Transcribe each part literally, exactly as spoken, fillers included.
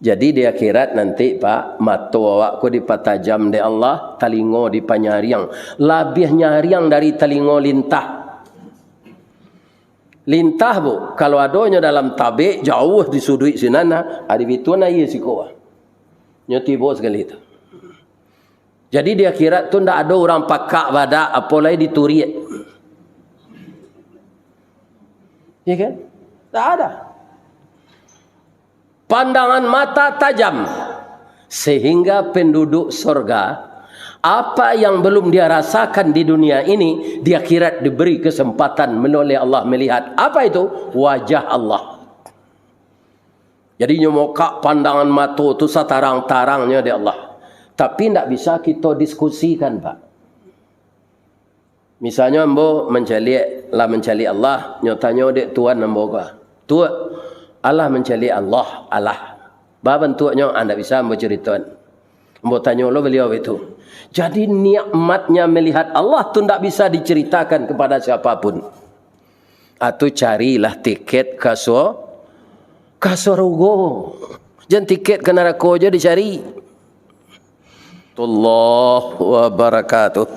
Jadi di akhirat nanti, Pak, mato awak ko dipatajam dek Allah, talingo dipanyariang. Labiah nyariang dari talingo lintah. Lintah, Bu, kalau adonyo dalam tabek, jauah di suduik sinan, nah, ado bituan aia siko, ah. Nyo tibo sakali tu. Jadi di akhirat tu ndak ado urang pakak badak, apo lai dituriak. Ya kan? Ndak ada. Pandangan mata tajam, sehingga penduduk sorga, apa yang belum dia rasakan di dunia ini, di akhirat diberi kesempatan oleh Allah melihat. Apa itu? Wajah Allah. Jadi, nyo mokak pandangan mato tu satarang-tarangnyo dek Allah. Tapi, ndak bisa kito diskusikan, Pak. Misalnyo ambo mancaliak, lah mancaliak Allah, nyo tanyo dek tuan ambo ko, "Tuak, alah mancaliak Allah, alah. Ba bantuaknyo?" Ah, ndak bisa ambo caritoan. Ambo tanyo lo baliau itu. Jadi nikmatnya melihat Allah tu ndak bisa diceritakan kepada siapapun. Atu carilah tiket ka su-, ka surugo. Jan tiket ka narako jo dicari. Warahmatullahi wabarakatuh.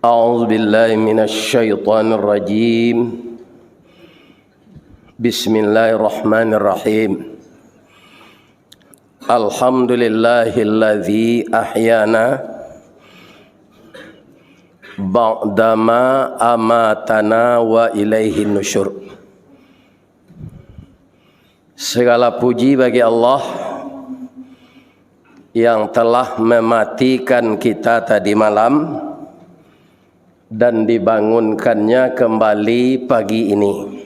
A'udzubillahi minasyaitonirrajim. Bismillahirrahmanirrahim. Alhamdulillahilladzi ahyana ba'dama amatana wa ilaihin nusyur. Segala puji bagi Allah yang telah mematikan kita tadi malam dan dibangunkannya kembali pagi ini.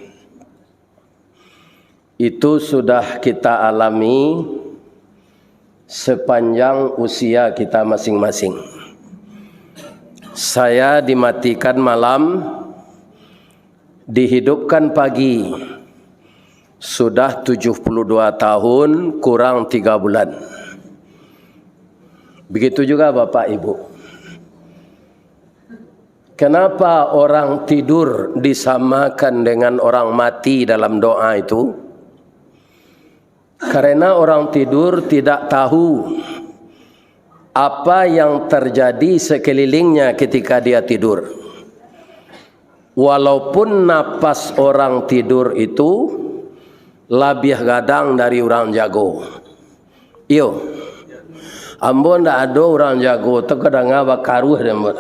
Itu sudah kita alami sepanjang usia kita masing-masing. Saya dimatikan malam, dihidupkan pagi, sudah tujuh puluh dua tahun kurang tiga bulan. Begitu juga Bapak Ibu. Kenapa orang tidur disamakan dengan orang mati dalam doa itu? Karena orang tidur tidak tahu apa yang terjadi sekelilingnya ketika dia tidur. Walaupun napas orang tidur itu labiah gadang dari urang jago. Iyo. Ambo ndak ado urang jago tu kadanga bakaruah dek ambo.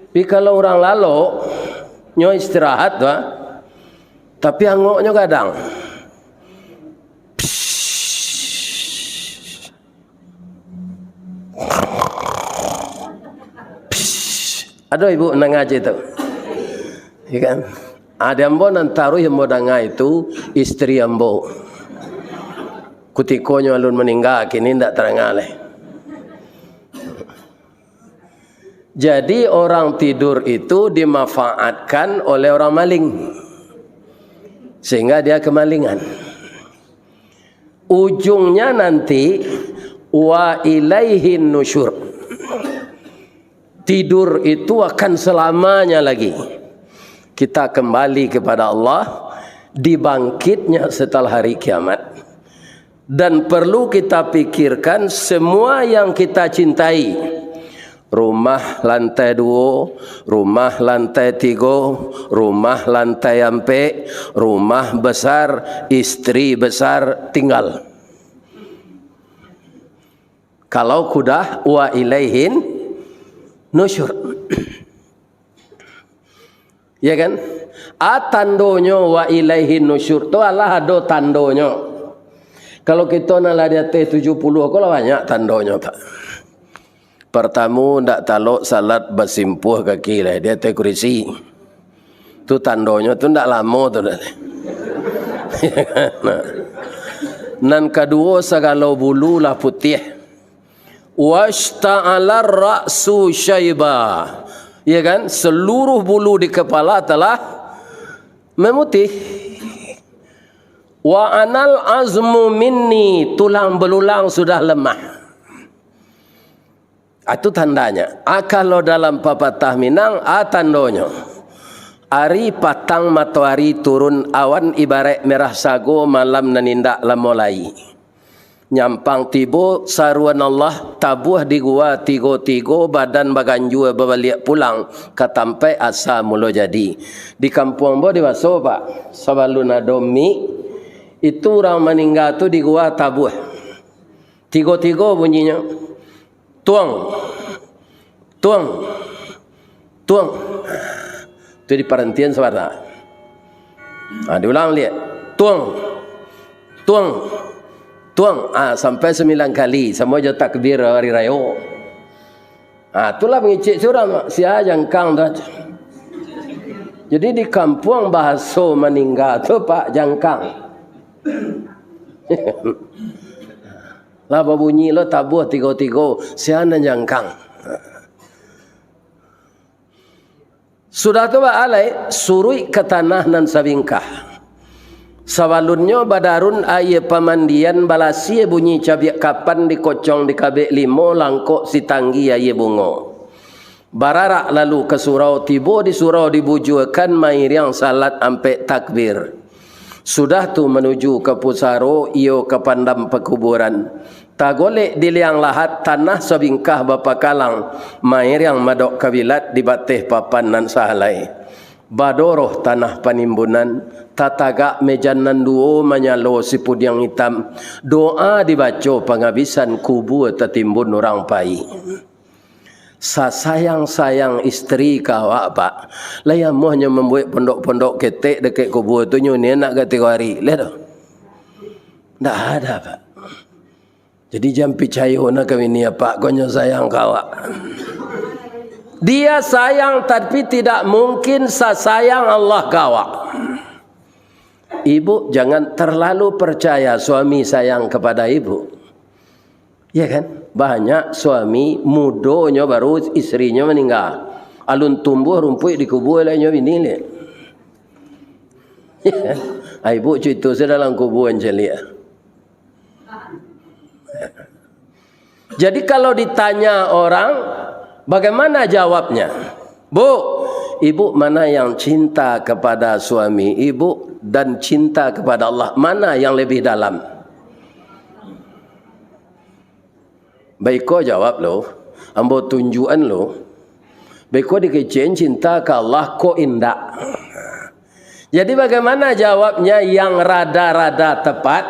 Tapi kalau urang lalok, nyo istirahat tu, ah. Tapi angoknyo gadang. Ado ibu mandanga cak itu? Ya kan? Ado ambo nan taruih ambo danga itu istri ambo. Kutikonyo alun maningga, kini ndak tadanga lai. Jadi, orang tidur itu dimanfaatkan oleh orang maling, sehingga dia kemalingan. Ujungnya nanti, wa ilaihin nusyur. Tidur itu akan selamanya lagi. Kita kembali kepada Allah, dibangkitnya setelah hari kiamat. Dan perlu kita pikirkan semua yang kita cintai. Rumah lantai duo, rumah lantai tigo, rumah lantai ampek, rumah besar, istri besar, tinggal. Kalau kudah, wa ilaihin nusyur. Ya kan? A tandonyo wa ilaihin nusyur tu alah ado tandonyo. Kalau kito nan lah di ateh tujuh puluh ko lah banyak tandonyo, Pak. Partamo, ndak talok salat basimpuah kaki lai di ateh kurisi. Tu tandonyo tu ndak lamo tu dah. Nah. Nan kaduo, sagalo bulu lah putiah. Washta'alar ra'su syaiba. Ya kan? Seluruh bulu di kepala telah memutih. Wa anal azmu minni, tulang belulang sudah lemah. Itu tandanya. A, kalau dalam papatah Minang, a tandonyo. Ari patang matoari turun, awan ibaraik merah sago, malam nan indak lamo lai. Nyampang tibo saruan Allah, tabuah di gua tigo-tigo, badan baganjua babaliak pulang ka tampaik asa mulo jadi. Di kampuang ambo di Baso, Pak, sabalun ado mik, itu urang maningga tu di gua tabuah. Tigo-tigo bunyinyo. Tuang. Tuang. Tuang. Tu diparantian sabanta. Ha, diulang liak. Tuang. Tuang. Tuang. Ah, sampai sambilan kali. Samo jo takbir hari rayo. Ah, itulah mangecek surang, sia jangkang tu. Jadi di kampuang bahaso maningga tu, Pak, jangkang. Lah babunyi lo tabuah tigo-tigo, sia nan jangkang. Sudah tu, baalai, suruik ka tanah nan sabingkah. Sabalunnyo badarun aia pamandian, balasia bunyi cabiak kapan, dikocong dikabek limo, langkok sitanggi aia bungo. Bararak lalu ka surau, tibo di surau dibujuakan, mairiang salat ampek takbir. Sudah tu manuju ka pusaro, iyo ka pandam pakuburan. Tagolek di liang lahat, tanah sabingkah bapakalang, mairiang madok kabilat di bateh papan nan sahalai. Badoroh tanah panimbunan, tatagak mejan nan duo, manyalo sipudiang itam, doa dibaco pangabisan, kubua tatimbun urang pai. Sasayang-sayang isteri ka awak, Pak. Lai amuahnyo mambuek pondok-pondok ketek dakek kubua tu, nyo nian nak ka tigo ari. Liek tu. Ndak ada, Pak. Jadi, jan picayo na ka bini apak ko nyo sayang ka awak. Dia sayang, tapi tidak mungkin sasayang Allah ka awak. Ibu jangan terlalu percaya suami sayang kepada ibu. Ya kan? Banyak suami mudonyo baru isterinyo maningga. Alun tumbuah rumpuik di kubua lai nyo bini liek. Ah, ibu cuito se dalam kubua caliak. Jadi kalau ditanya orang, bagaimana jawabnya? Bu, ibu mana yang cinta kepada suami ibu dan cinta kepada Allah, mana yang lebih dalam? Baiko jawab lo, ambo tunjuakan lo. Baiko dikecekan cinta ka Allah ko indak. Jadi bagaimana jawabnya yang rada-rada tepat?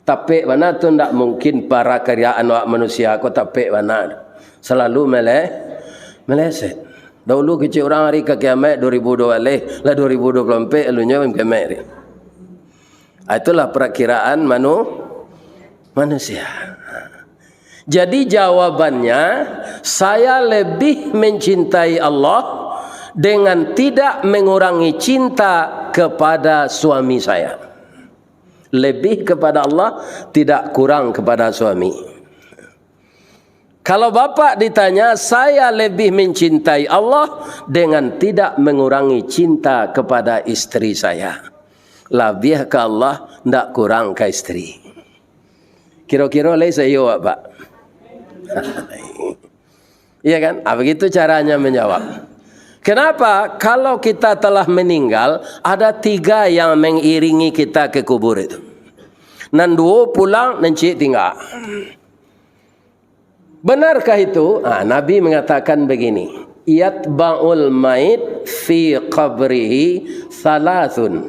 Tapek bana tu, ndak mungkin parakiraan awak manusia ko tapek bana. Salalu mele-, meleset. Dahulu kecek urang hari ka kiamaik dua ribu dua baleh, lah dua ribu dua puluh ampek alunyo kiamaik. Ah, itulah perakiraan manu-, manusia. Jadi jawabannya, saya lebih mencintai Allah dengan tidak mengurangi cinta kepada suami saya. Lebih kepada Allah, tidak kurang kepada suami. Kalau bapak ditanya, saya lebih mencintai Allah dengan tidak mengurangi cinta kepada isteri saya. Labiah ka Allah, ndak kurang ka isteri. Kiro-kiro lai saiyo, Pak? Iya kan? Ah, begitu caranya menjawab. Kenapa? Kalau kita telah meninggal, ada tiga yang mengiringi kita ke kubur itu. Nan duo pulang, nan ciek tingga. Benarkah itu? Ah, Nabi mengatakan begini, "Yatba'ul mait fi qabrihi salasun."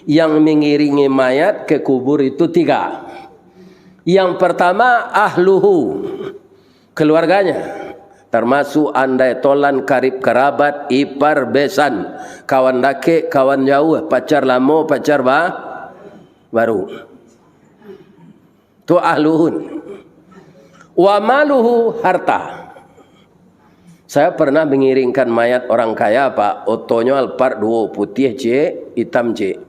Yang mengiringi mayat ke kubur itu tiga. Yang pertama, ahluhu, keluarganya, termasuk andai tolan, karib karabat, ipar, besan, kawan dakek, kawan jauah, pacar lamo, pacar ba-, baru. Tu ahluhun. Wa maluhu, harta. Saya pernah mengiringkan mayat orang kaya, Pak. Otonyo Alphard duo, putiah ciek, itam ciek.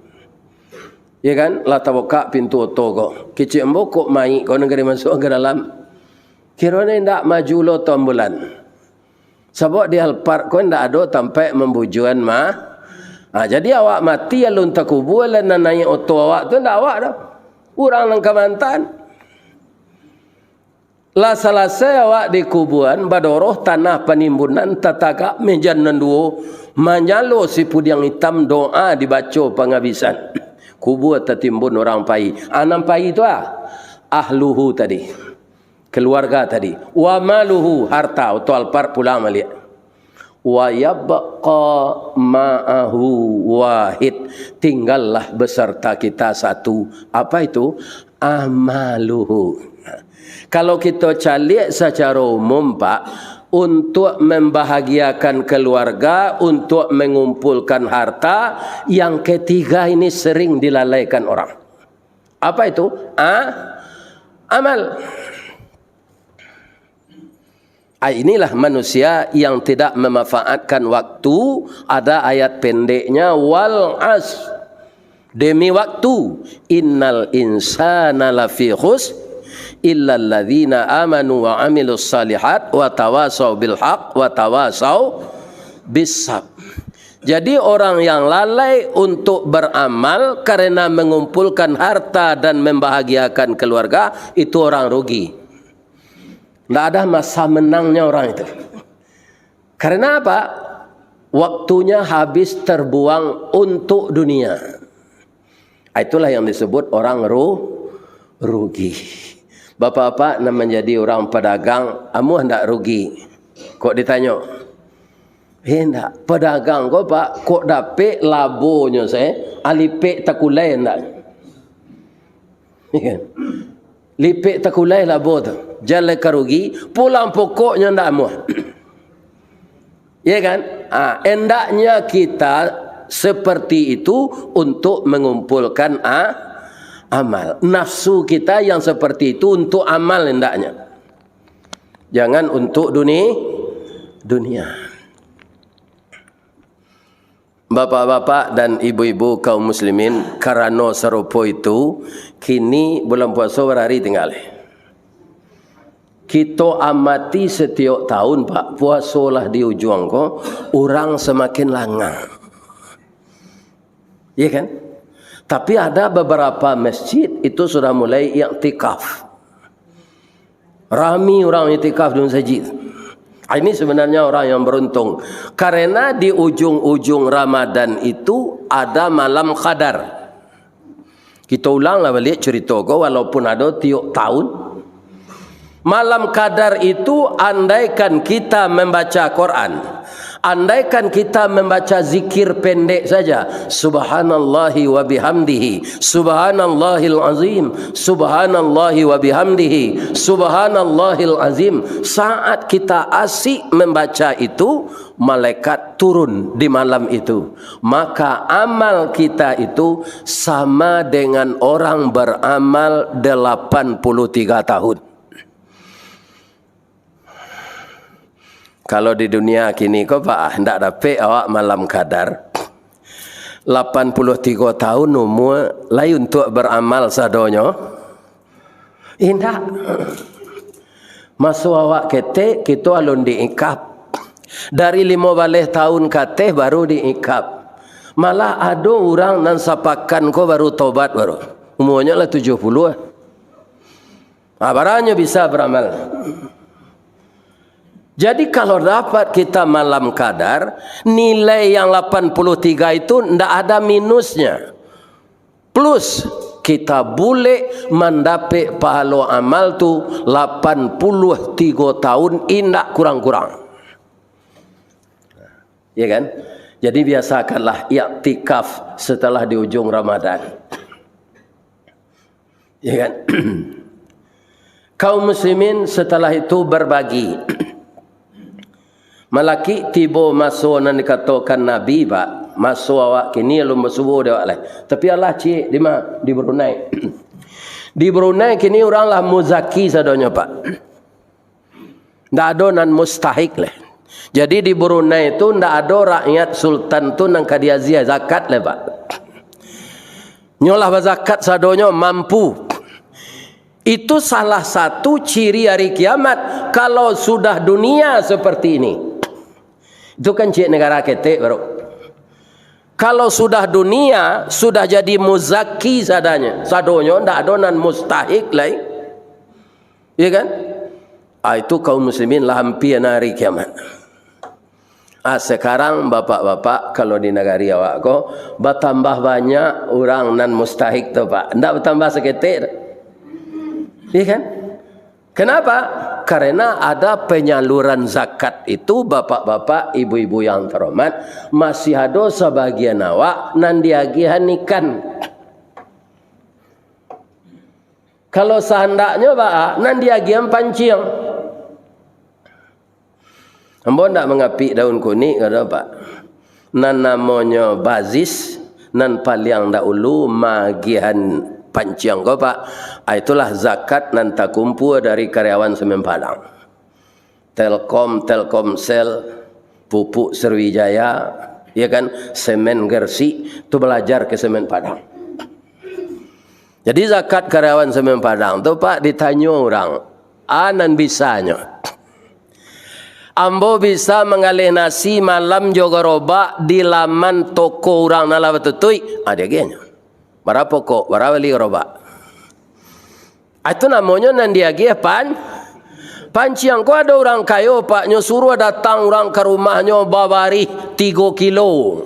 Ya kan? Lah tabukak pintu oto ko. Kecek ambo, kok mayik ko nan ka dimasuak ka dalam? Kironyo indak maju lo oto ambulan. Sabab di Alphard ko indak ado tampek mambujuan mah. Ha, jadi awak mati alun takubua, lah nan naiak oto awak tu indak awak doh. Urang nan ka maantaan. Lah salasai awak dikubuan, badoroh tanah panimbunan, tatagak mejan nan duo, manyalo sipudiang itam, doa dibaco pangabisan. Kubua tatimbun urang pai. Ah, nan pai tu ah, ahluhu tadi, keluarga tadi. Wa maluhu, harta, oto Alphard pulang baliak. Wa yabqa ma'ahu wahid, tinggallah beserta kita satu. Apa itu? Amaluhu. Kalau kito caliak sacaro umum, Pak, untuk membahagiakan keluarga, untuk mengumpulkan harta, yang ketiga ini sering dilalaikan orang. Apa itu? A-, amal. Ah, inilah manusia yang tidak memanfaatkan waktu. Ada ayat pendeknya, "Wal as." Demi waktu, "Innal insana lafi khus, illalladzina amanu wa amilus salihat, wa tawasau bil haq, wa tawasau bis sab." Jadi, orang yang lalai untuk beramal karena mengumpulkan harta dan membahagiakan keluarga, itu orang rugi. Ndak ada masa menangnya orang itu. Karena apa? Waktunya habis terbuang untuk dunia. Itulah yang disebut orang ru-, rugi. Bapak-bapak nan manjadi urang padagang, amuah ndak rugi? Kok ditanyo? Eh, ndak. Padagang ko, Pak, kok dapek labonyo se, alipek takulai ndak? Lipek takulai labo tu. Jan lai ka rugi, pulang pokoknyo ndak amuah. Ya kan? Ah, endaknya kita seperti itu untuk mengumpulkan a-, amal. Nafsu kita yang seperti itu untuk amal endaknya. Jangan untuk duni-, dunia. Bapak-bapak dan ibu-ibu kaum muslimin, karano sarupo itu, kini bulan puaso barari tingga. Kito amati satiok tahun, Pak, puaso lah di ujuang ko, urang samakin langang. Iya kan? Tapi ada beberapa masjid itu sudah mulai iktikaf. Rami urang iktikaf di masjid. Ah, ini sebenarnya orang yang beruntung. Karena di ujung-ujung Ramadan itu ada malam Qadar. Kita ulanglah balik cerita ko, walaupun ada tiok tahun. Malam Qadar itu, andaikan kita membaca Quran, andaikan kita membaca zikir pendek saja, "Subhanallahi wa bihamdihi, subhanallahil azim, subhanallahi wa bihamdihi, subhanallahil azim." Saat kita asik membaca itu, malaikat turun di malam itu. Maka amal kita itu sama dengan orang beramal delapan puluh tiga tahun. Kalau di dunia kini ko, Pak, ah, ndak dapek awak malam Qadar. Lapan puluah tigo tahun umua, lai untuak baramal sadonyo? Indak. Maso awak ketek, kito alun diikab. Dari limo baleh tahun ka ateh baru diikab. Malah ado urang nan sapakan ko baru tobat baru. Umuanyo lah tujuah puluah. Ah, baranyo bisa baramal. Jadi, kalau dapat kita malam Qadar, nilai yang lapan puluh tiga itu ndak ada minusnya. Plus, kita bulek mandapek pahalo amal tu lapan puluah tigo tahun, indak kurang-kurang. Ya kan? Jadi, biasakanlah iktikaf setelah di ujung Ramadan. Ya kan? Kaum muslimin setelah itu berbagi. Malaki tibo maso nan dikatokan Nabi, Pak. Maso awak kini alun basuo dek awak lai. Tapi alah ciek di ma-, di Brunei. Di Brunei kini urang lah muzaki sadonyo, Pak. Ndak ado nan mustahik leh. Jadi, di Brunei tu ndak ado rakyat sultan tu nan ka diagiah zakat leh, Pak. Nyo lah bazakat sadonyo mampu. Itu salah satu ciri hari kiamat, kalau sudah dunia seperti ini. Itu kan ciek negara ketek baru. Kalau sudah dunia, sudah jadi muzaki sadanya, sadonyo, ndak ado nan mustahik lai. Ya kan? Ah, itu kaum muslimin lah ampia hari kiamat. Ah, sekarang bapak-bapak, kalau di nagari awak ko, batambah banyak urang nan mustahik tu, Pak. Ndak batambah saketek tu. Iya kan? Kenapa? Karena ada penyaluran zakat itu, bapak-bapak, ibu-ibu yang terhormat, masih ado sabagian awak nan diagiahan ikan. Kalau sahandaknyo baa, nan diagiahan panciang. Ambo ndak mangapik daun kunik, kado, Pak. Nan namonyo bazis, nan paliang dahulu maagiahan panciang ko, Pak. Ah, itulah zakat nan takumpua dari karyawan Semen Padang. Telkom, Telkomsel, pupuk Sriwijaya, ya kan, semen Gersik, tu balajar ka Semen Padang. Jadi zakat karyawan Semen Padang tu, Pak, ditanyo urang, a nan bisanyo. Ambo bisa manggaleh nasi malam jo garobak di laman toko urang nan lah batutuik, ah, diagiahnyo. Bara pokok, bara bali garobak. Ah, itu namonyo nan diagiah pan-, panciang. Ko ado urang kayo, Pak, nyo suruah datang urang ka rumahnyo babarih tigo kilo.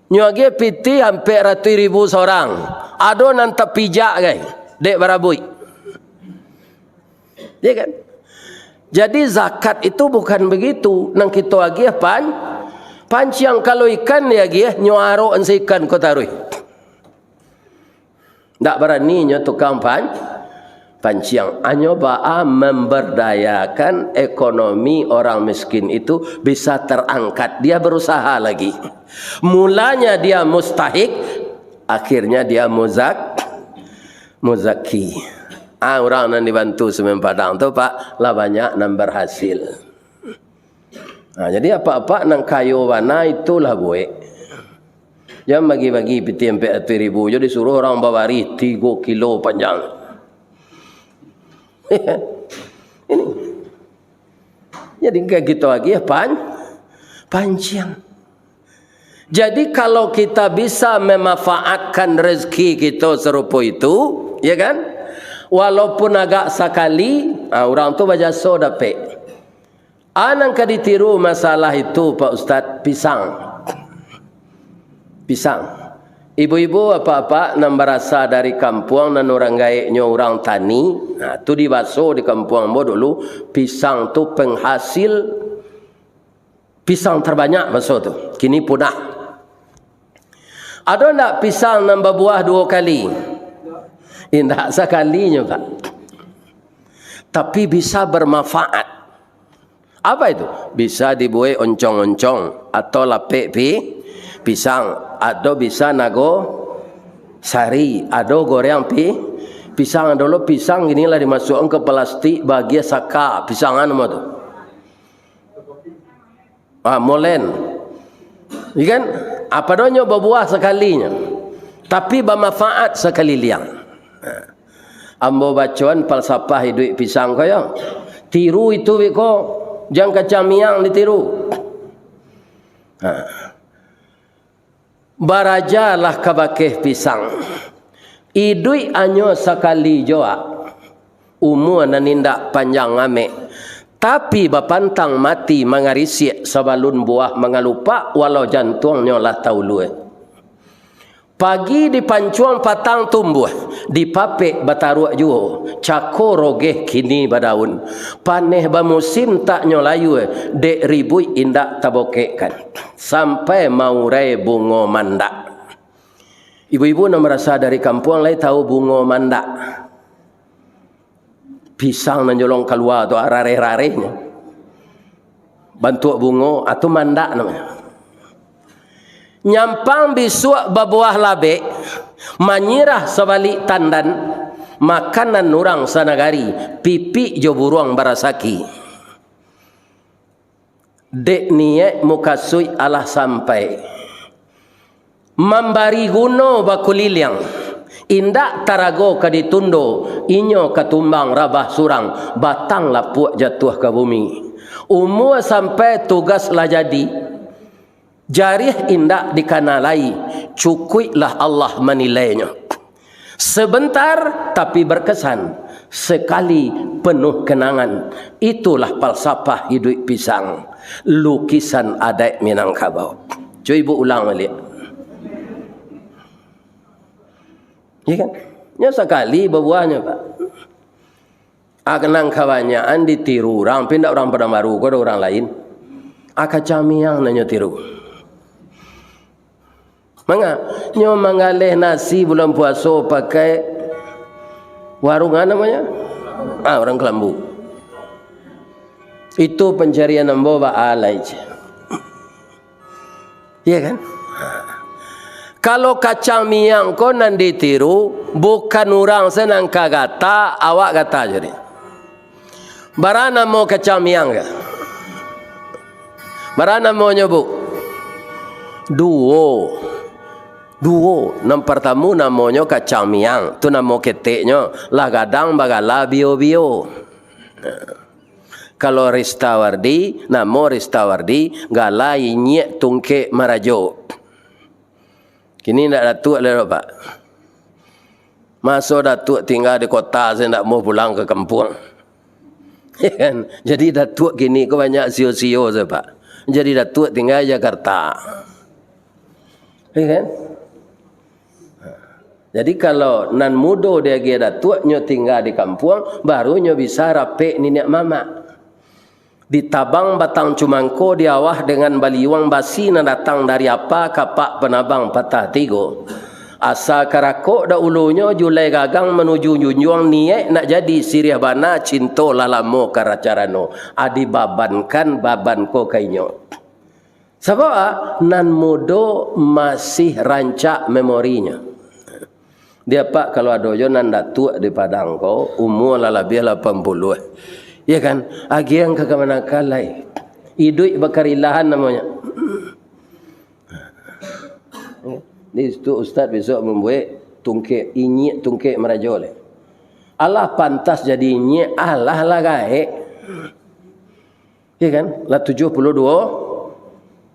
Nyo agiah pitih ampek ratuih ribu sorang. Ado nan tapijak gai, dek barabuik. Ya kan? Jadi zakat itu bukan begitu. Nan kito agiah pan-, panciang. Kalau ikan diagiah, nyo arok se ikan ko taruih. Ndak barani nyo tukang pan-, panciang. Hanyo baa memberdayakan ekonomi orang miskin itu bisa terangkat. Dia berusaha lagi. Mulanya dia mustahik, akhirnya dia muzak-, muzaki. Ah, urang nan dibantu Semen Padang tu, Pak, lah banyak nan berhasil. Nah, jadi apak-apak nan kayo bana itulah buek. Jan bagi-bagi pitih ampek ratuih ribu, jo disuruah urang babarih tigo kilo panjang. Ini. Jadi, kan kito agiah pan-, panciang. Jadi, kalau kita bisa memanfaatkan rezeki kita serupa itu, ya kan? Walaupun agak sakali, ah, urang tu bajaso dapek. A nan ka ditiru masalah itu, Pak Ustaz, pisang. Pisang. Ibu-ibu, apak-apak nan barasa dari kampuang, nan urang gaeknyo urang tani, nah, tu di baso di kampuang ambo dulu, pisang tu penghasil pisang terbanyak baso tu. Kini punah. Ado ndak pisang nan babuah duo kali? Indak, sakalinyo, Pak. Tapi bisa bermanfaat. Apa itu? Bisa dibuek oncong-oncong atau lapek pi-, pisang, atau bisa nago sari, ado goreng pi-, pisang. Dulu pisang gini lah dimasukkan ke plastik, bagian saka, pisang anu tu. Ah, molen. Iya kan? Apa donyo babuah sakalinyo, tapi bamanfaat sakaliliang. Nah, ambo bacoan falsafah iduik pisang ko yo. Tiru itu biko, jan kacang miang ditiru. Nah. Barajalah ka bakeh pisang. Iduik hanyo sakali jo, ak. Umua nan indak panjang amek, tapi bapantang mati mangarisiak sabalun buah mangalupak, walau jantuangnyo lah taulua. Pagi dipancuang patang tumbuah, dipapek bataruak juo, cako rogeh kini badaun. Paneh bamusim tak nyo layua, dek ribuik indak tabokekkan. Sampai maurai bungo mandak. Ibu-ibu nan marasa dari kampuang lai tahu bungo mandak. Pisang nan jolong kalua tu, rareh-rarehnyo. Bantuak bungo, ah, tu mandak namonyo. Nyampang bisuak babuah labek, manyirah sabalik tandan, makanan urang sanagari, pipik jo buruang barasaki. Dek niaik mukasuik alah sampai. Mambari guno bakuliliang, indak tarago ka ditundo, inyo ka tumbang rabah surang, batang lapuak jatuah ka bumi. Umua sampai tugas lah jadi, jariah indak dikana lai, cukuiklah Allah manilainyo. Sebentar tapi berkesan, Sekali penuh kenangan, itulah falsafah hiduik pisang, lukisan adaik Minangkabau. Cubo ibu ulang baliak. Iya kan? Nyo sakali babuahnyo, Pak. Ah, nan kabanyakan ditiru urang, tapi ndak urang Padang Baru ko, ado urang lain. Ah, kacang miang nan nyo tiru. Manga, nyo manggaleh nasi bulan puaso pakai warung, ah, namonyo? Ah, urang Kelambu. Itu pancarian ambo, baa lai. Iya kan? Kalau kacang miang ko nan ditiru, bukan urang se nan ka gata, awak gata jadi. Bara namo kacang miang ka? Bara namonyo, Bu? Duo. Duo. Nan partamo namonyo kacang miang, tu namo keteknyo, lah gadang bagala Bio-Bio. Kalau Ristawardi, namo Ristawardi, gala inyiak tungkek marajo. Kini ndak Datuak lai doh, Pak. Maso Datuak tingga di kota, se ndak mau pulang ka kampuang. Kan? Jadi Datuak kini ko banyak sio-sio se, Pak. Jadi Datuak tingga di Jakarta. Iya kan? Jadi kalau nan mudo diagiah Datuak nyo tingga di kampuang, baru nyo bisa rapek niniak mamak. Ditabang batang cumangko di awah dengan baliuang basi nan datang dari apa kapak panabang patah tigo. Asa karakok dahulunyo julai gagang manuju junjuang, niaik nak jadi siriah bana, cinto lah lamo karacarano. Adi babankan baban ko ka inyo. Sabab a, nan mudo masih rancak memorinyo. Dia, Pak, kalau ado jo nan datuak di Padang ko, umua lah labiah lapan puluah. Ya kan? Agiah ka kamanakan lai. Iduik bakarilahan namonyo. Di situ ustaz besok mambuek tungkek, inyiak tungkek marajo lai. Alah pantas jadi inyiak, alah lah gaek. Ya kan? Lah tujuah puluah duo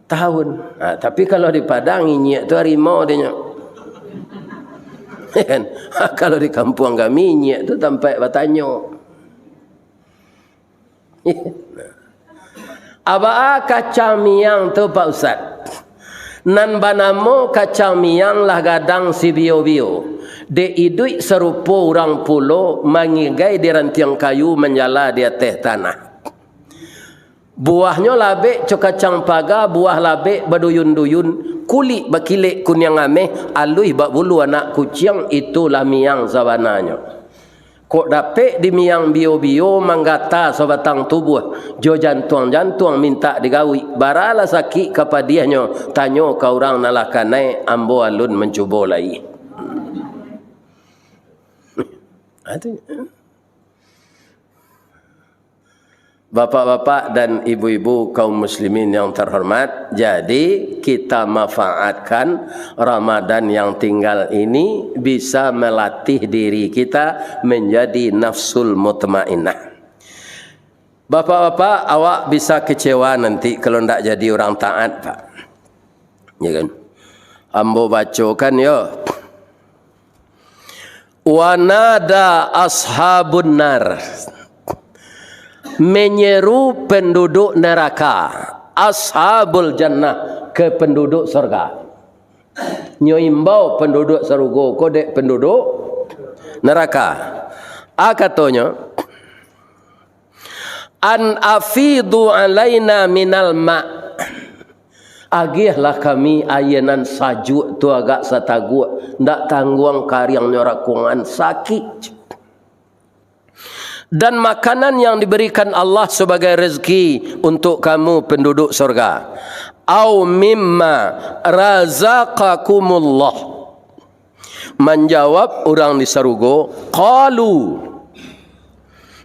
tahun. Ha, tapi kalau di Padang, inyiak tu harimau dinyo. Ya kan? Ha, kalau di kampuang kami, inyiak tu tampek batanyo. Abaa kacang miang tu, Pak Ustaz? Nan banamo kacang miang lah gadang sibio-bio. Dek iduik sarupo urang pulo, mangigai di rantiang kayu, manjala di ateh tanah. Buahnyo labek co kacang paga, buah labek baduyun-duyun, kulik bakilek kuniang ameh, aluih bak bulu anak kuciang, itulah miang sabananyo. Kok dapek di miang bio-bio, manggata sabatang tubuah, jo jantuang-jantuang mintak digawik, baralah sakik ka padiahnyo, tanyo ka urang nan lah kanai, ambo alun mancubo lai. Ha, tu. Bapak-bapak dan ibu-ibu kaum muslimin yang terhormat, jadi kita manfaatkan Ramadan yang tinggal ini bisa melatih diri kita menjadi nafsul mutmainnah. Bapak-bapak, awak bisa kecewa nanti kalau ndak jadi urang taat, Pak. Ya kan? Ambo bacokan yo. Wanada ashabun nar, menyeru penduduk neraka, ashabul jannah, ke penduduk surga. Nyo imbau penduduk sarugo ko dek penduduk neraka. A katonyo, "An afidu alaina minal ma." Agiahlah kami aia nan sajuak tu agak sataguak, ndak tangguang kariangnyo rakuangan, sakik. Dan makanan yang diberikan Allah sebagai rezeki untuk kamu penduduk surga. "Au mimma razaqakumullah." Manjawab urang di sarugo, "Qalu."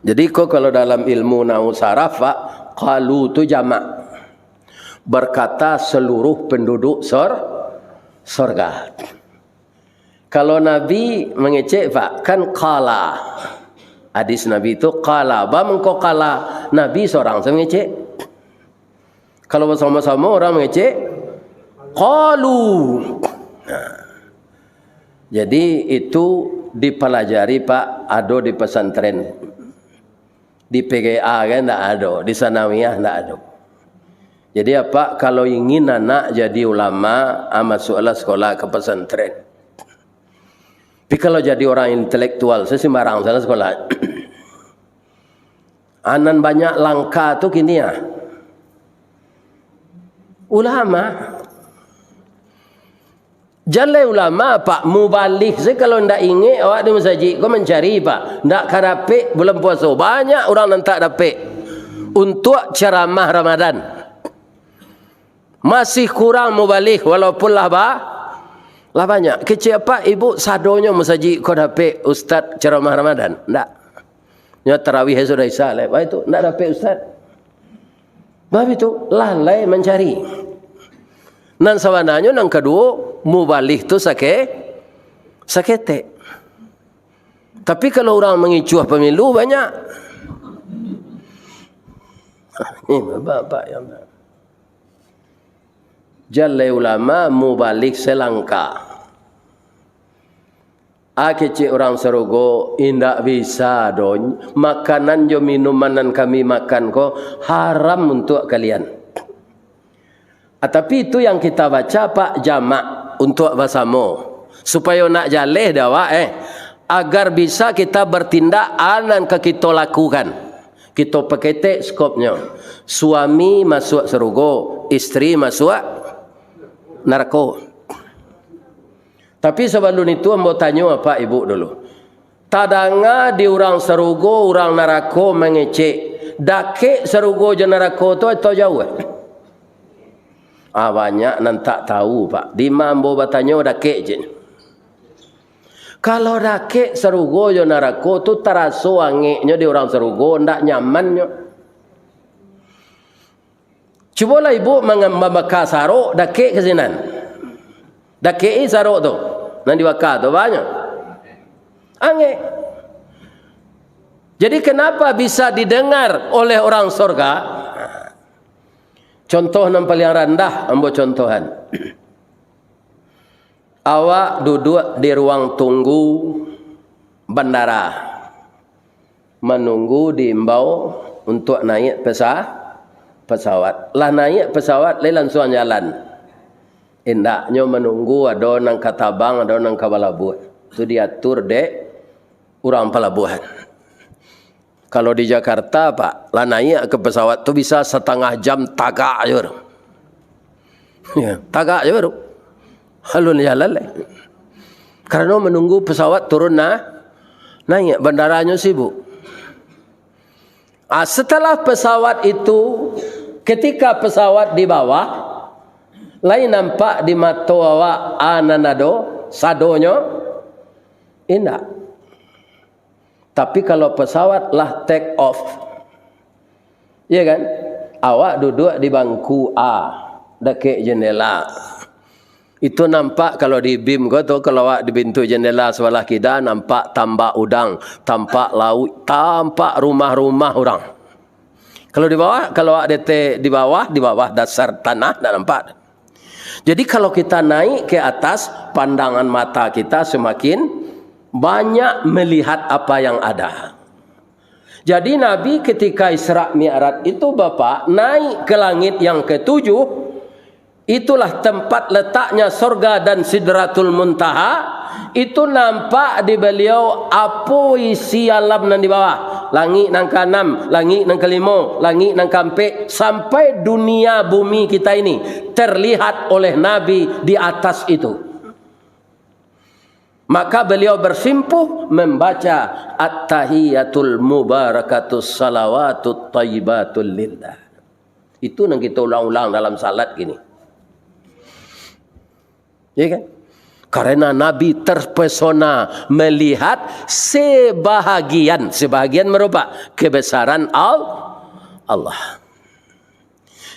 Jadi, ko kalau dalam ilmu nahwu saraf, Pak, qalu tu jamak. Berkata seluruh penduduk sor-, sorga. Kalau Nabi mangecek, Pak, kan qala. Hadis Nabi tu qala. Ba mangko qala, Nabi sorang se mangecek. Kalau basamo-samo urang mangecek, qalu. Nah. Jadi, itu Dipalajari, Pak, ado di pesantren. Di P G A kan ndak ado, di Sanawiyah ndak ado. Jadi, Apak, kalau ingin anak jadi ulama, ah, masuklah sekolah ke pesantren. Tapi kalau jadi orang intelektual, sa sembarang salah sekolah. Anan banyak langka tu kini, ah. Ulama. Jan lai ulama, Pak, mubalih se kalau ndak ingek awak di masajik ko mancari, Pak. Ndak ka dapek bulan puaso. Banyak urang nan tak dapek untuak ceramah Ramadan. Masih kurang mubalih, walaupun lah ba-, lah banyak. Kecek Apak, Ibuk, sadonyo masajik ko dapek ustaz ceramah Ramadan? Ndak. Nyo tarawih sudah Isya lai. Wah, itu ndak dapek ustaz. Bab itu, lalai mancari. Nan sabananyo nan kaduo, mubalih tu sake-, saketek. Tapi kalau urang mangicuah pamilu, banyak. Ini bapak yang jaleh ulama mubalih selangkah. Ah, kecek urang sarugo, indak bisa doh. Makanan jo minuman nan kami makan ko haram untuak kalian. Ah, tapi itu yang kita baca, Pak, jamak untuak basamo. Supayo nak jaleh dek awak, eh. Agar bisa kita bertindak, a nan ka kito lakukan. Kito paketek skopnyo. Suami masuak sarugo, isteri masuak narako. Tapi sabalun itu, ambo tanyo Apak Ibuk dulu. Tadanga di urang sarugo, urang narako mangecek, dakek sarugo jo narako tu atau jauah? Ah, banyak nan tak tahu, Pak. Dima ambo batanyo, dakek je. Kalau dakek sarugo jo narako tu, taraso angeknyo di urang sarugo, ndak nyamannyo. Cubolah Ibuk mangam-, mambaka sarok, dakek ka sinan. Dakek-i sarok tu, nan dibaka tu, banyak. Angek. Jadi, kenapa bisa didengar oleh orang sorga? Contoh nan paliang randah, ambo contohan. Awak duduak di ruang tunggu bandara, manunggu diimbau untuak naiak pesa-, pesawat. Lah naiak pesawat, lai lansuang jalan? Indaknyo, manunggu ado nan ka tabang, ado nan ka balabuah. Tu diatur dek urang palabuahan. Kalau di Jakarta, Pak, lah naiak ka pesawat tu bisa satangah jam tagak jo tu. Ya, tagak jo tu. Alun jalan lai. Karano manunggu pesawat turun na-, naiak, bandaranyo sibuk. Ah, setelah pesawat itu, ketika pesawat di bawah, lai nampak di mato awak a nan ado sadonyo? Indak. Tapi kalau pesawat lah take off, iya kan? Awak duduak di bangku A, dakek jendela. Itu nampak kalau di BIM ko tu, kalau awak di pintu jendela sabalah kida, nampak tambak udang, tampak lauik, tampak rumah-rumah urang. Kalau di bawah, kalau awak di, di bawah, di bawah dasar tanah, ndak nampak. Jadi, kalau kita naik ke atas, pandangan mata kita semakin banyak melihat apa yang ada. Jadi, Nabi ketika Isra Mi'raj itu, Bapak, naik ke langit yang ketujuh, itulah tempat letaknya sorga dan Sidratul Muntaha, itu nampak di beliau apo isi alam nan di bawah, langik nan kaanam, langik nan kalimo, langik nan kaampek, sampai dunia bumi kita ini terlihat oleh Nabi di atas itu. Maka beliau bersimpuh membaca At-tahiyatul mubarakatus salawatut thayyibatul lillah. Itu nan kita ulang-ulang dalam salat gini. Ya kan? Karena Nabi terpesona melihat sebahagian, sebahagian merupa kebesaran Al-, Allah.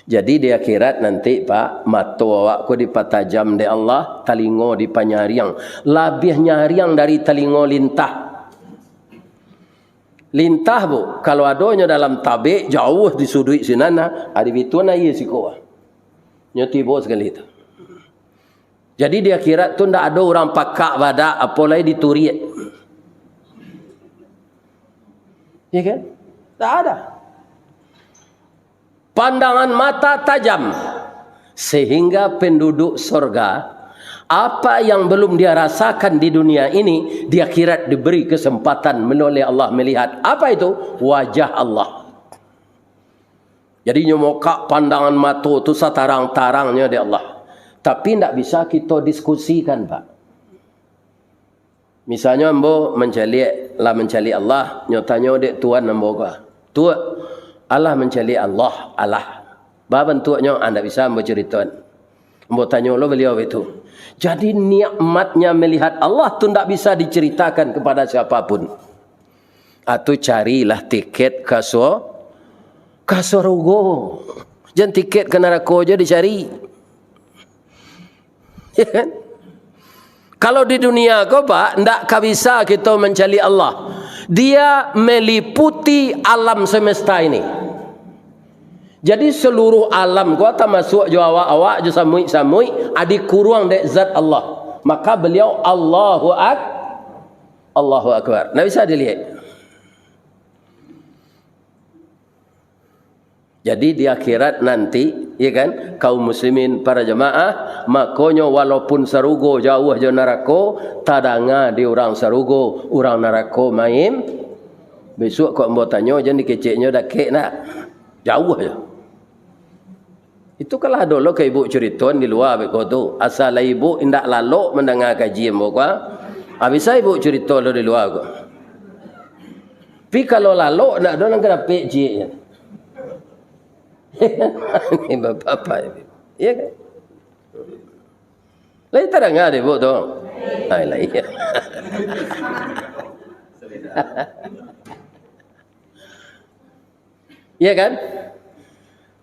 Jadi di akhirat nanti, Pak, mato awak ko dipatajam dek Allah, talingo dipanyariang. Labiah nyariang dari talingo lintah. Lintah, Bu, kalau adonyo dalam tabek, jauah di suduik sinan, nah, ado bituan aia siko. Nyo tibo sakali tu. Jadi di akhirat tu ndak ado urang pakak badak, apo lai dituriak. Ya kan? Tak ada. Pandangan mata tajam, sehingga penduduk sorga, apa yang belum dia rasakan di dunia ini, di akhirat diberi kesempatan oleh Allah melihat. Apa itu? Wajah Allah. Jadi, nyo mokak pandangan mato tu satarang-tarangnyo dek Allah. Tapi, ndak bisa kito diskusikan, Pak. Misalnyo, ambo mancaliak, lah mancaliak Allah, nyo tanyo dek tuan ambo ko, "Tuak, alah mancaliak Allah, alah. Ba bantuaknyo?" Ah, ndak bisa ambo curitoan. Ambo tanyo lo baliau itu. Jadi, nikmatnya melihat Allah tu ndak bisa diceritakan kepada siapapun. Atau carilah tiket ka su-, ka surugo. Jan tiket ka narako jo dicari. Ya kan? Kalau di dunia ko, Pak, ndak ka bisa kito mancaliak Allah. Dia meliputi alam semesta ini. Jadi, seluruh alam ko, tamasuak jo awak-awak, jo samuik-samuik, ah, dikuruang dek zat Allah. Maka beliau Allahu Ak-, Allahu Akbar. Ndak bisa diliek. Jadi, di akhirat nanti, ya kan, kaum muslimin, para jamaah, makonyo walaupun sarugo jauah jo narako, tadanga di urang sarugo, urang narako main, "Bisuak kok ambo tanyo, jan dikeceknyo dakek nak? Jauah jo." Itu kan lah dulu ka ibu curitoan di lua beko tu. Asa lah ibu indak lalok mandanga kaji ambo ko. Abih sa ibu curito lo di lua ko. Tapi kalau lalok, ndak ado nan ka dapek cieknyo. Ini bapak-bapak ini. Iya kan? Lai tadanga dek ibu tu? Ai, lai. Iya kan?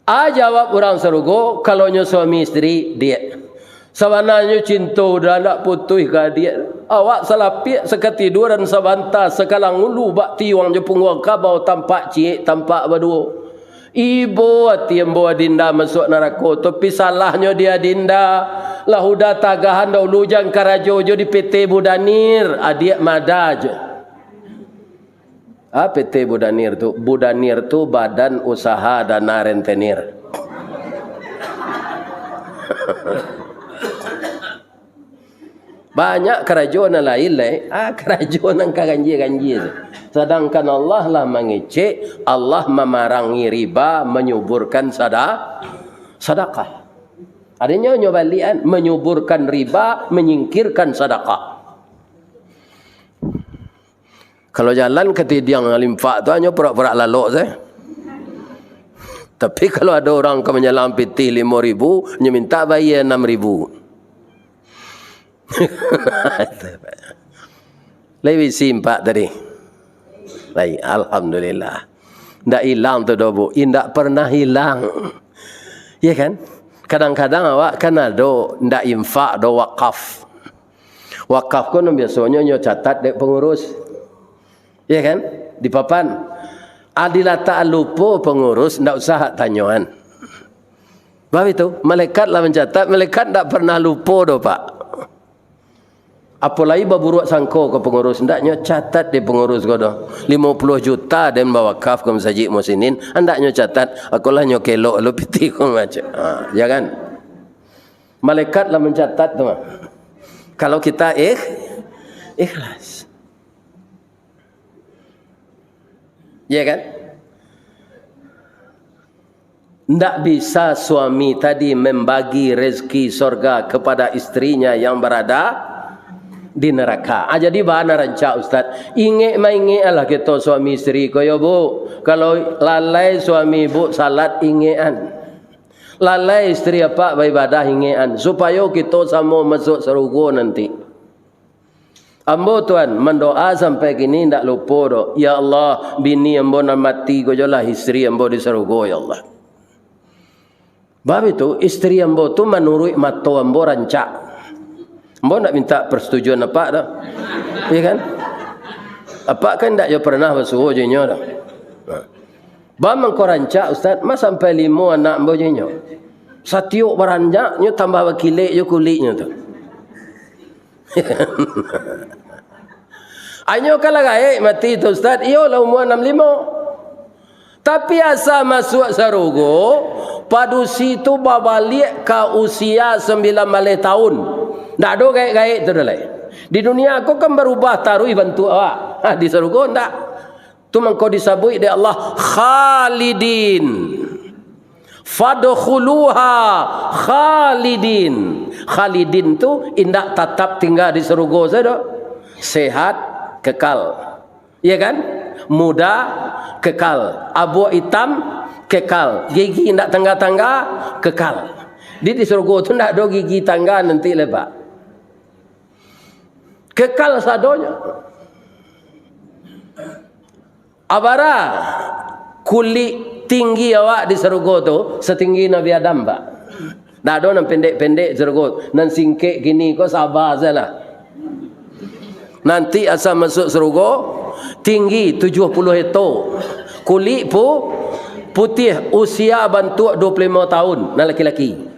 Ah, jawab urang sarugo, kalau nyo suami isteri, "Diak, sabananyo cinto udah ndak putuih ka adiak. Awak salapiak sakatiduran sabanta, sakalang ulu bak tiuang jo pungguang kabau, tampak ciek, tampak baduo. Ibo ati ambo adinda masuak narako, tapi salahnyo di adinda, lah udah tagahan daulu jan karajo jo di P T Budanir, adiak mada jo." Ah, P T Budanir tu, Budanir tu Badan Usaha Dana Rentenir. Banyak karajo nan lain lai. Ah, karajo nan ka ganjia-ganjia tu. Sadangkan Allah lah mangecek, Allah mamarangi riba, manyuburkan sada-, sadakah. Adanya nyo baliak kan, manyuburkan riba, manyingkirkan sadakah. Kalau jalan katidiang limpak tu, hanyo purak-purak lalok sajo. Tapi kalau ado urang ka manyalang pitih limo ribu, nyo mintak bayia anam ribu. Lai bisi impak tadi. Lai, alhamdulillah. Ndak ilang tu doh, Bu. Indak pernah ilang. Ya kan? Kadang-kadang awak kan ado ndak infak doh, wakaf. Wakaf ko nan biasonyo nyo catat dek pangurus. Iya kan? Di papan. Ah, dilatak lupo pangurus, ndak usah hak tanyoan. Bab itu, malaikat lah mancatat, malaikat ndak pernah lupo doh, Pak. Apolai baburuak sangko ka pangurus, ndak nyo catat dek pangurus ko doh. Limo puluah juta den bawakaf ka Masajik Muhsinin, ndak nyo catat, akolah nyo kelok lo pitih ko macam. Ha, ya kan? Malaikat lah mancatat tu mah. Kalau kita ikh-, ikhlas. Ya kan? Ndak bisa suami tadi membagi rezeki sorga kepada istrinya yang berada di neraka. Ah, jadi bana rancak, Ustaz. Ingek maingek lah kito suami isteri ko yo, Bu. Kalau lalai suami Bu salat, ingekan. Lalai isteri Apak baibadah, ingekan. Supayo kito samo masuk sarugo nanti. Ambo, Tuan, mandoa sampai kini ndak lupo doh. Ya Allah, bini ambo nan mati ko jolah isteri ambo di sarugo, ya Allah. Bab itu, isteri ambo tu manuruik mato ambo rancak. Ambo ndak minta persetujuan Apak doh. Iya kan? Apak kan ndak jo pernah basuo jo inyo doh. Nah. Bab mangko rancak, Ustaz, ma sampai limo anak ambo jo inyo. Satiok baranjak, nyo tambah bakilek jo kuliknyo tu. Anyo ka lah gaek mati tu, Ustaz? Iyo lah, umua anam limo. Tapi asa masuak sarugo, padusi tu babaliak ka usia sambilan baleh taun. Ndak ado gaek-gaek tu doh lai. Di dunia ko kan barubah taruih bantuak awak. Ha, di sarugo ndak. Tu mangko disabuik dek Allah, "Khalidin. Fadkhuluha khalidin." Khalidin tu indak tatap tingga di sarugo sajo. Sehat, kekal. Iya kan? Muda, kekal. Abuak itam, kekal. Gigi indak tangga-tangga, kekal. Di, di sarugo tu ndak ado gigi tangga nanti lai, Pak. Kekal sadonyo. Abara kulik tinggi awak di sarugo tu, satinggi Nabi Adam, Pak. Ndak ado nan pendek-pendek di sarugo, nan singkek kini ko saba sajolah. Nanti asa masuak sarugo, tinggi tujuah puluah heto. Kulik pu-, putiah, usia bantuak duo puluah limo taun, nan laki-laki.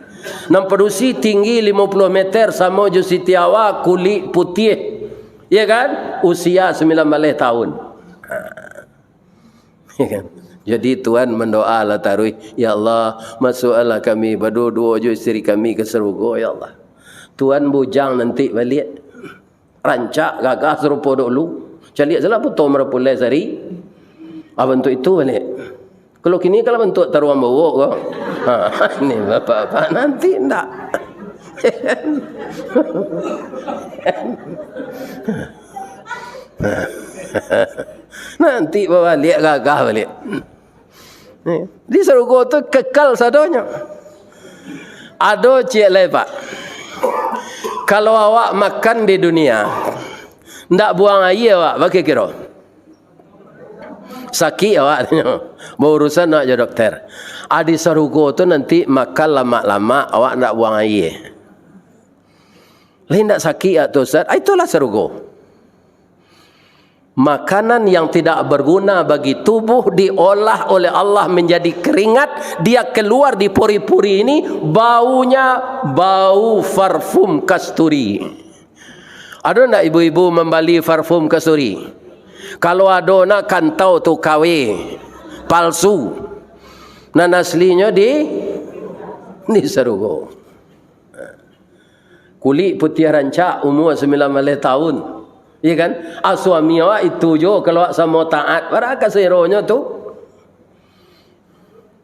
Nan padusi tinggi limo puluah meter, samo jo Siti Hawa, kulik putiah. Iya kan? Usia sambilan baleh taun. Ya kan? Jadi Tuhan mandoalah taruih, "Ya Allah, masuakkanlah kami baduo-duo jo isteri kami ka sarugo, ya Allah." Tuhan bujang nanti baliak. Rancak, gagah sarupo dulu. Caliak salah puto marapulai sari. Ah, bantuak itu baliak. Kalau kini kalau bantuak taruang bawok ko. Ha, ni bapak-bapak nanti ndak. Nanti babaliak gagah baliak. Di sarugo tu kekal sadonyo. Ado ciek lai, Pak. Kalau awak makan di dunia, ndak buang aia awak, baa kiro-kiro? Sakik awak, tanyo. Baurusan awak jo dokter. Ah, di sarugo tu nanti makan lamak-lamak, awak ndak buang aia. Lai ndak sakik awak tu, Ustaz? Ah, itulah sarugo. Makanan yang tidak berguna bagi tubuh diolah oleh Allah menjadi keringat, dia keluar di pori-pori ini, baunya bau parfum kasturi. Ado ndak ibu-ibu mambali parfum kasturi? Kalau ado, nak kantau tu K W, palsu. Nan aslinyo di, di sarugo. Kulik putiah rancak, umua sambilan baleh taun. Iya kan? Ah, suami awak itu jo, kalau awak samo taat, bara kaseronyo tu.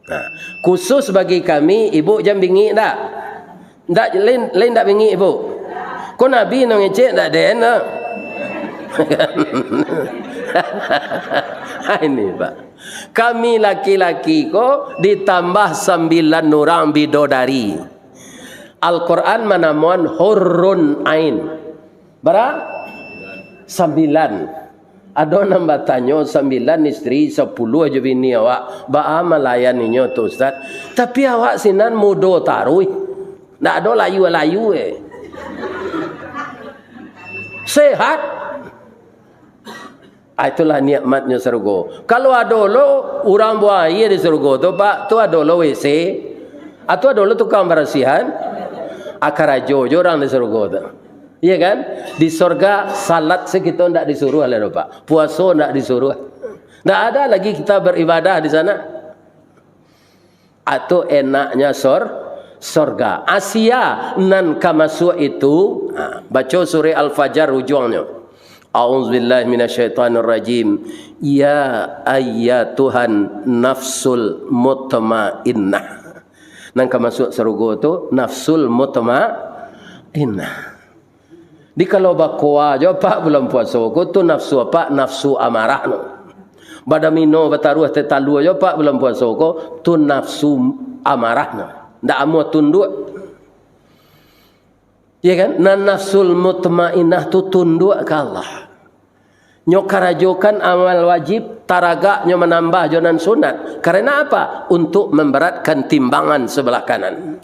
Nah, khusus bagi kami, ibu jan bingik dak? Ndak, lain, lain ndak bingik, ibu? Ko Nabi nan ngecek, ndak den, nah. Ini, Pak. Kami laki-laki ko ditambah sambilan urang bidodari. Al-Quran manamoan hurrun ain. Bara? Sambilan. Ado nan batanyo, "Sambilan isteri, sapuluah jo bini awak, baa malayaninyo tu, Ustaz?" Tapi awak sinan mudo taruih. Ndak ado layu-layu, eh. Sehat. Ah, itulah nikmatnyo sarugo. Kalau ado lo urang buang aia di sarugo tu, Pak, tu ado lo W C, atau ado lo tukang barasihan, ah, karajo jo urang di sarugo tu. Iya kan? Di sorga, salat se kito ndak disuruah lai doh, Pak. Puaso ndak disuruah. Ndak ada lagi kita beribadah di sana. Atau enaknya sor-, sorga. Asia nan ka masuak itu, ha, baco surah Al-Fajar ujuangnyo. A'udzubillahi minasyaitonirrajim. Ya ayyatuhan nafsul mutmainnah. Nan ka masuak sarugo tu nafsul mutmainnah. Di kalau bakoa jo apak bulan puaso ko, tu nafsu apak? Nafsu amarah no. Badamino bataruah tatalua jo apak bulan puaso ko, tu nafsu amarah no. Ndak amuah tunduak. Ya kan? Nah, nafsul mutmainnah tu tunduak ka Allah. Nyo karajokan amal wajib, taragak nyo manambah jo nan sunat. Karena apa? Untuk memberatkan timbangan sebelah kanan.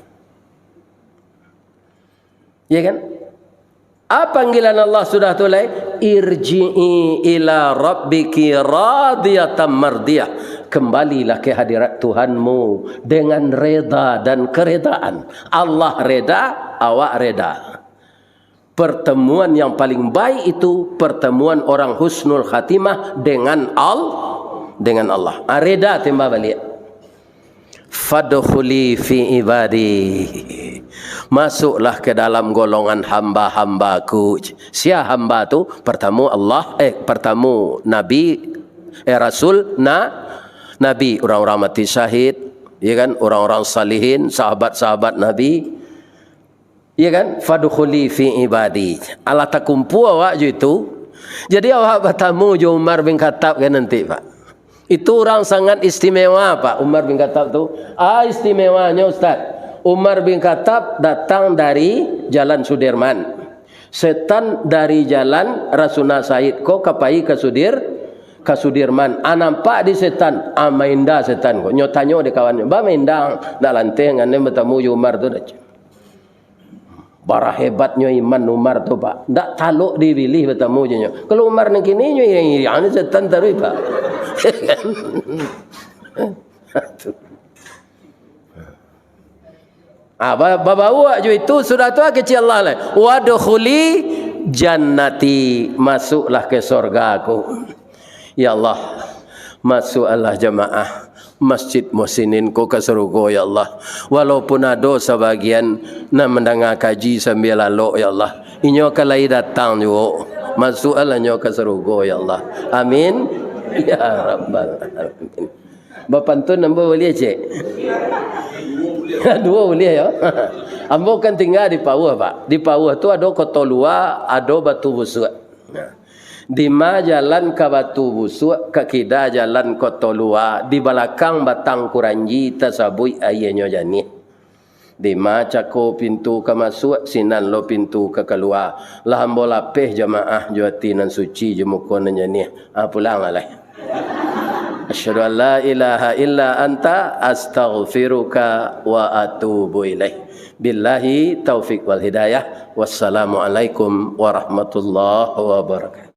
Ya kan? Ah, panggilan Allah sudah tu lai, "Irji'i ila rabbiki radiyatan mardiyah." Kembalilah ke hadirat Tuhanmu dengan reda dan keredaan. Allah reda, awak reda. Pertemuan yang paling baik itu pertemuan orang husnul khatimah dengan Al-, dengan Allah. Ah, reda tembak baliak. "Fadkhuli fi ibadi." Masuklah ke dalam golongan hamba-hambaku. Sia hamba tu? Pertamo Allah, eh, pertamo Nabi, eh, Rasul, na-, Nabi, orang-orang mati syahid, ya kan, orang-orang salihin, sahabat-sahabat Nabi. Iya kan? "Fadkhuli fi ibadi." Alah takumpua awak jo itu. Jadi awak batamu jo Umar bin Khattab kan nanti, Pak. Itu urang sangat istimewa, Pak, Umar bin Khattab tu. Ah, istimewanyo, Ustaz. Umar bin Khattab datang dari Jalan Sudirman. Setan dari Jalan Rasuna Said ko ka pai ka Sudir-, ka Sudirman. Ah, nampak di setan. Ah, mainda setan ko. Nyo tanyo di kawannyo, "Ba mainda, ndak lanteh ngan den batamu jo Umar tu dah." Bara hebatnyo iman Umar tu, Pak. Ndak talok dibilih batamu jo nyo. Kalau Umar nan kini, nyo iriang-iriang ni setan taruih, Pak. Ah, ba-, babawa jo itu, sudah tu kecek Allah lah. "Wadkhuli jannati," masuklah ke sorga-Ku. Ya Allah, masukkanlah jamaah Masjid Muhsinin ko ka sarugo, ya Allah. Walaupun ado sabagian nan mandanga kaji sambia lalok, ya Allah, inyo ka lai datang juo. Masukkanlah inyo ka sarugo, ya Allah. Amin. Ya Rabbal Alamin. Bapantun ambo buliah, cek? Duo buliah, yo. Ambo kan tingga di Pauah, Pak. Di Pauah tu ado Koto Lua, ado Batu Busuak. Nah, dima jalan ka Batu Busuak, ka kida jalan Koto Lua, di balakang batang kuranji tasabuik aianyo janiah. Dima cako pintu ka masuak, sinan lo pintu ka kalua. Lah ambo lapeh jamaah jo ati nan suci, jo muko nan janiah. Ah, pulang lah lai. Asyhadu an la ilaha illa anta, astaghfiruka wa atubu ilaik. Billahi taufik wal hidayah. Wassalamualaikum warahmatullahi wabarakatuh.